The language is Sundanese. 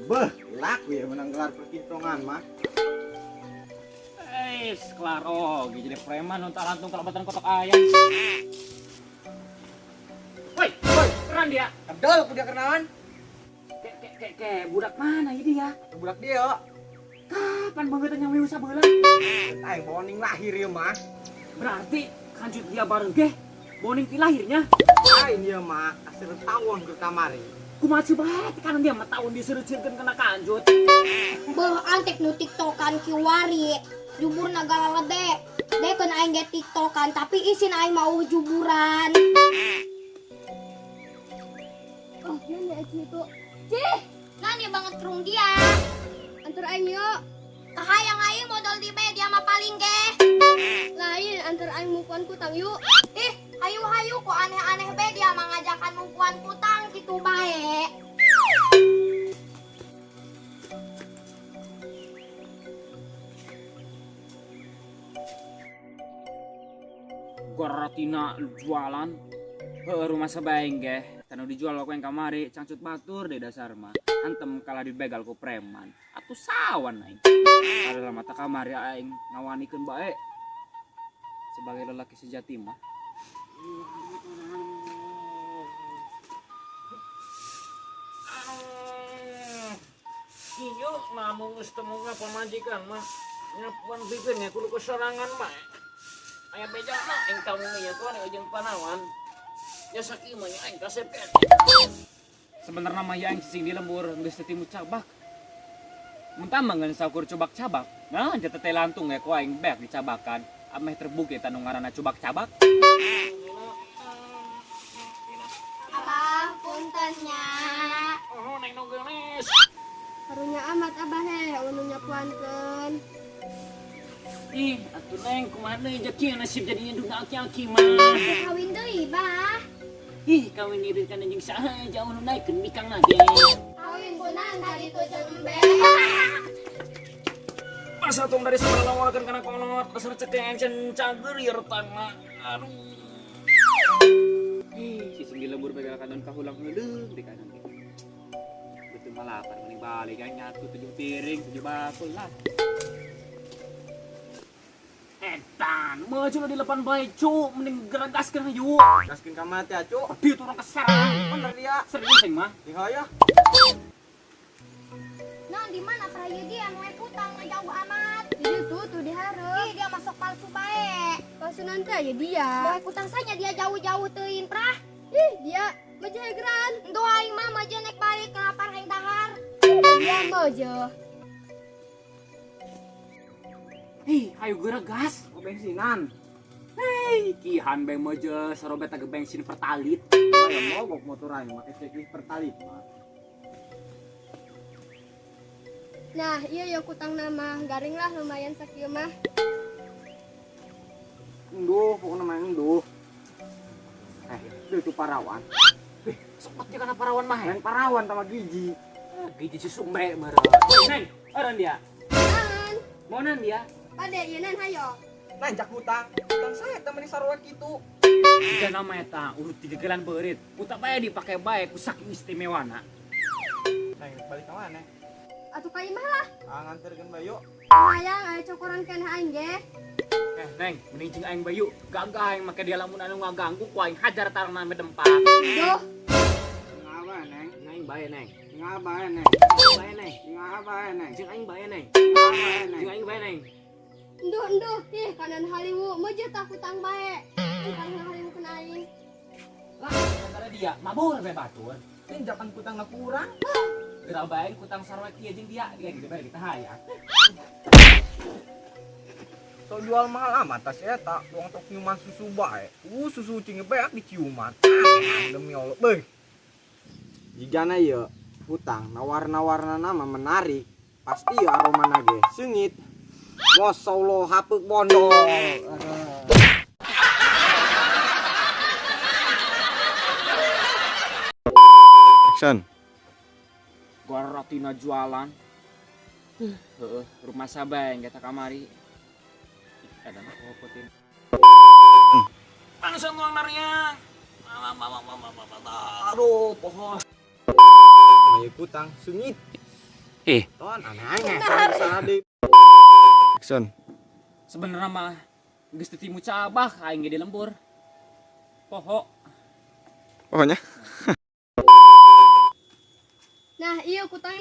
Beuh, laku ya menang gelar perkintongan mah. Kelar oge jadi preman untuk lantung kelebatan kotok ayam. Woi, woi, keren dia. Kedol ku dia kenalan. Ke budak mana ini dia? Budak dia. Kapan banget nyawi usah beula? Aing boning lahir ya mah. Berarti kanjut dia bareng ge. Boning ti lahirnya. Lain dia mah asal tawon ke kamari. Kumaha bae kan dia mah tahun diseureuceurkeun kana kanjut. Beuh antek nu tiktokan kiwari. Jubur nagala lede. Dekeun aing ge tiktokan tapi isin aing mau juburan. Oh, nanya Aci itu. Cih, nanya banget kerung dia. Antar aing yuk. Kahayang aing modal di be dia mah paling ge. Lain antar aing mukuan kutang yuk. Ih, hayu-hayu kok aneh-aneh be dia mah ngajakan mukuan kutang gitu bae. Gorotina jualan heuh rumah sabaeng ge. Tanu dijual aku yang kamari cangcut batur deh dasar mah. Antem kalah dibegal ku preman. Atuh sawan aing. Adalah mata kamari aing ngawanikeun bae. Sebagai lelaki sejati mah. Iyo namun geus teu moga pamajikan mah. Nyapuan bibirnya kudu kesorangan mah. Aya beja mah aing kamu ieu tuh ujung panawan. Ya sakieu mah aing kasep. Sebenarnya mah aing cicing di lembur geus teu timu cabak. Mun tambah ngan saukur cobak-cabak. Nah, jatuh teh lantung ya ku aing beak dicabakan. Ameh terbukti tanu ngaranna cobak-cabak. Abah puntennya. Oh, neng nu geulis. Karunya amat abah he, anu nyapuankeun. Ih, atuh neng kumaha deui jeki nasib jadi indung aki-aki mah. Kawin deui, Bah. Ih, kawin ieu kana jeung saha jauh nu naikeun bikang na ge. Kawin kunan tadi tuh jeung embe. Masa tong dari sana lawakan kana kolot, dasar cekeng cager ieu retang mah. Aduh. Ih, sising di lembur begal kanon kahulang heuleung di kanan. Betul malah mending balik kan nyatu 7 piring, 7 bakul lah. Etan, maju di depan bae cu, mending geragaskeun hayu. Gaskeun ka mati acu. Di turun keser. Bener dia. Serius aing mah. Di haya. Nah, di mana prayu dia mau kutang jauh amat. Di situ tuh dihareup. Ih, dia masuk palsu bae. Palsu nanti aja dia. Bae kutang saja dia jauh-jauh teuing prah. Ih, dia maju hegeran. Entuh aing mah maju naik balik kelapar aing dahar. Dia maju. Hei, hayu geura gas. Oh, bensinan. Hei, kihan bae maju sarobet age bensin pertalit. Oh, ya mogok motor aing make ceklis pertalit mah. Nah, iya ya kutang nama garing lah lumayan sakieu mah. Enduh, pokokna mah enduh. Itu parawan. Sempet dia kana parawan mah. Yang parawan sama gigi. Gigi si sumbe meureun. Neng, eureun dia. Nan. Mau nan dia? Pade ieu nan hayo. Nanjak hutang. Hutang saya teh meni sarua kitu. Jika nama eta urut tiga gelan beurit, utang bae dipake bae ku saking istimewana. Neng balik ka mana? Atuh ka imah lah. Ah, nganterkeun bayu. Hayang aya cokoran keneh aing ge. Neng, mending jeung aing bayu. Gagah aing make dia lamun anu ngaganggu ku aing hajar tarangna me dempak. Duh. Ngaba neng? Aing bae neng. Ngaba neng? Bae neng. Ngaba neng? Jeung aing bae neng. Ngaba neng? Jeung aing bae neng. Enduh enduh, ih kanan haliwu meujeut tah kutang bae. Kanan haliwu kena aing. Lah, gara dia mabur bae batur. Tinjakan kutang na kurang. Geura bae kutang sarua kieu jeung dia, dia gitu bae kita hayang. So jual mahal amat tas eta, uang tok nyuman susu bae. Susu ucing beak diciuman. Demi Allah, beuh. Jigana ieu hutang na warna-warna nama menarik, pasti ieu aroma nage seungit. Masyaallah hapeuk bondol. Action. Gorotina jualan. Heeh, rumah sabaeng kita kamari. Ada mah kopotin. Langsung tuang nariang. Mama. Aduh, pohon. Mai kutang sengit. Ih, Ton aneh-aneh salah deui. Action. Sebenarnya mah geus teu timu cabah aing ge di lembur. Poho. Pokoknya. Nah, iya kutang.